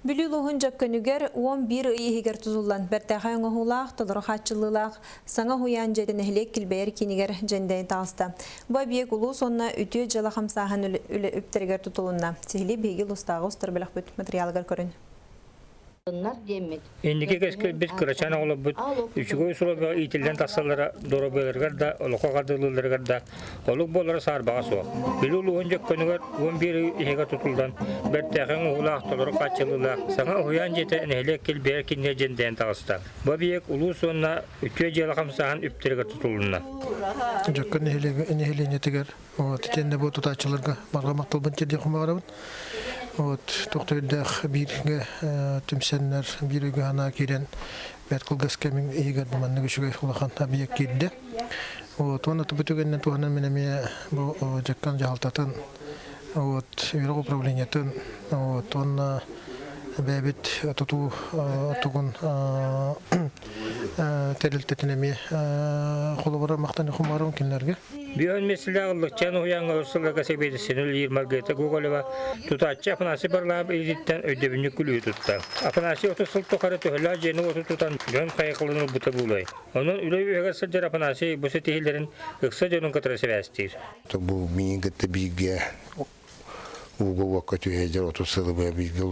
Бүлүү улууһун Дьөккөнүгэр 11 ый иһигэр тутуллан, бэртээхэй оҥоһуулаах, толору хааччыллыылаах саҥа уһуйаан дьиэтэ нэһилиэк килбэйэр киинигэр дьэндэйэн таҕыста. Бу объект улуус уонна үтүө дьыала хамсааһын үлэ үптэригэр тутулунна. Сиһилии биһиги улуустааҕы устар бөлөхпүт матырыйаалыгар көрүн. Инники кэскилбит кырачаан оҕолорбут үчүгэй усулуобуйаҕа иитиллэн тахсаллара доруобуйаларыгар да, олоххо хардыылыылларыгар да олук буолара саарбаҕа суох. Бүлүү улууһун Дьөккөнүгэр 11 ый иһигэр тутуллан, бэртээхэй оҥоһуулаах, толору хааччыллыылаах саҥа уһуйаан дьиэтэ нэһилиэк килбиэр кинигэ дьэндэйэн таҕыста. Бу объект улуус уонна үтүө дьыала хамсааһын үптэригэр тутулунна. Дьөккөн нэһилиэнньэтигэр вот итиэннэ бу тутааччыларга барҕа махталбын тиэрдиэхпин баҕарабын. Вот туох бииргэ түмсэннэр биир өйгө санаа киирэн бэрт кылгас кэмин иһигэр бу маннык үчүгэй улахан объект киирдэ. Вот уонна бу түгэнинэн туһанан мин эмиэ бу дьаккан дьаһалтатын вот үөрэх управлениетын вот уонна бэйэбит тутуу тугун тэрилтэтин эмиэ холобура махтана хумаарым кинилэргэ. Бүөн миэстэлээх Ыллыкчаан уһуйааҥҥа өр сылларга сэбиэдиссэни үлэлиир Маргарита Гоголева тутааччы Афанасий Варлаамов илиититтэн өйдөбүнньүк күлүүһү тутта. Афанасий 30 сыл тухары төһөлөөх дьиэни-уоту тутан дьон хайҕалын ылбыта буолуой? Онон үлэ үөһүгэр сылдьар Афанасий бу ситиһиилэрин ыкса дьонун кытары сибээстиир. Бу миигин кытта бииргэ ууга-уокка түһээдэр 30 сылы быһа бииргэ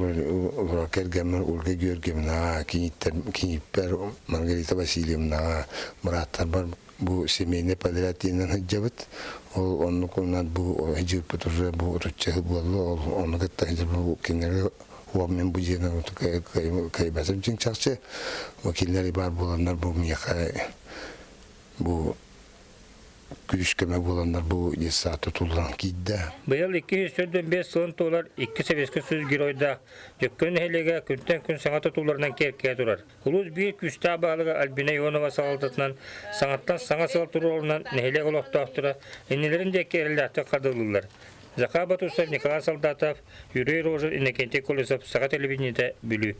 олорор кэргэммэр Ольга Георгиевнаҕа, кинииппэр Маргарита Васильевнаҕа, бырааттарбар бу семейный подряд диэнинэн сылдьабыт. Ол оннук оннук бу сылдьыбыппыт уже бу отучча сыл буолла. Ол ону кытта сылдьар кинилэри уом мин бу дьиэнэн кыайбатым дьиҥ чахчы. Кинилэр баар буоланнар бу миэхэ бу күүс-көмө буоланнар бу детсад тутуллан киирдэ. Быйыл 245 сылын туолар икки Советскай Союз геройдаах Дьөккөн нэһилиэгэ күнтэн күн саҥа тутууларынан киэркэйэ турар. Улуус биир күүстээх баһылыга Альбина Ионова салалтатынан саҥаттан саҥа сыал туруорунан нэһилиэк олохтоохторо иннилэрин диэки эрэллээхтик хардыылыыллар. Захар Батусов, Николай Солдатов, Юрий Рожин, Иннокентий Колесов, Саха телевидениетэ, Бүлүү.